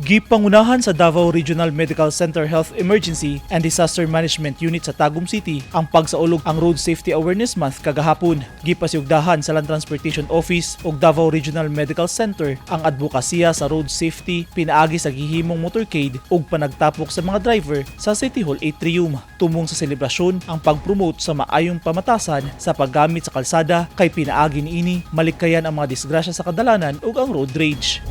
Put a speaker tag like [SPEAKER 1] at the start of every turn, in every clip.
[SPEAKER 1] Gipangunahan sa Davao Regional Medical Center Health Emergency and Disaster Management Unit sa Tagum City ang pagsaulog ang Road Safety Awareness Month kagahapon. Gipasiugdahan sa Land Transportation Office ug Davao Regional Medical Center ang advokasya sa road safety pinaagi sa gihimong motorcade ug panagtapok sa mga driver sa City Hall Atrium. Tumong sa selebrasyon ang pag-promote sa maayong pamatasan sa paggamit sa kalsada kay pinaagi niini malikayan ang mga disgrasya sa kadalanan ug ang road rage.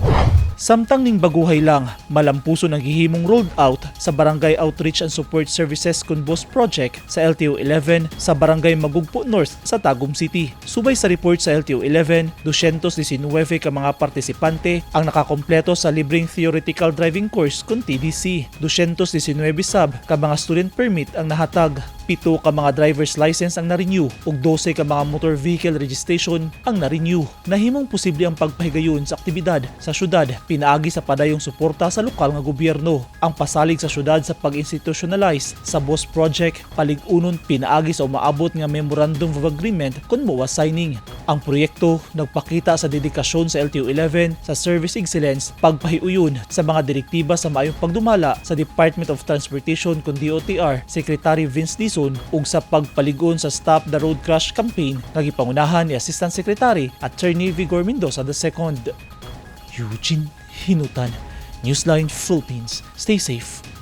[SPEAKER 1] Samtang ning baguhay lang, malampuson ang gihimong rolled out sa Barangay Outreach and Support Services kun BOSS Project sa LTO 11 sa Barangay Magugpo North sa Tagum City. Subay sa report sa LTO 11, 219 ka mga partisipante ang nakakompleto sa libreng theoretical driving course kun TDC. 219 sab ka mga student permit ang nahatag. 7 ka mga driver's license ang na-renew ug 12 ka mga motor vehicle registration ang na-renew. Nahimong posible ang pagpahigayon sa aktibidad sa syudad pinaagi sa padayong suporta sa lokal nga gobyerno. Ang pasalig sa syudad sa pag-institutionalize sa BOSS Project palig-unon pinaagi sa umaabot nga Memorandum of Agreement kun MOA signing. Ang proyekto nagpakita sa dedikasyon sa LTO 11 sa service excellence, pagpahiuyon sa mga direktiba sa maayong pagdumala sa Department of Transportation kun DOTR Secretary Vince Dizon ug sa pagpaligon sa Stop the Road Crash campaign nga gipangunahan ni Assistant Secretary Attorney Vigor Mendoza II. Eugene Hinutan, Newsline Philippines. Stay safe.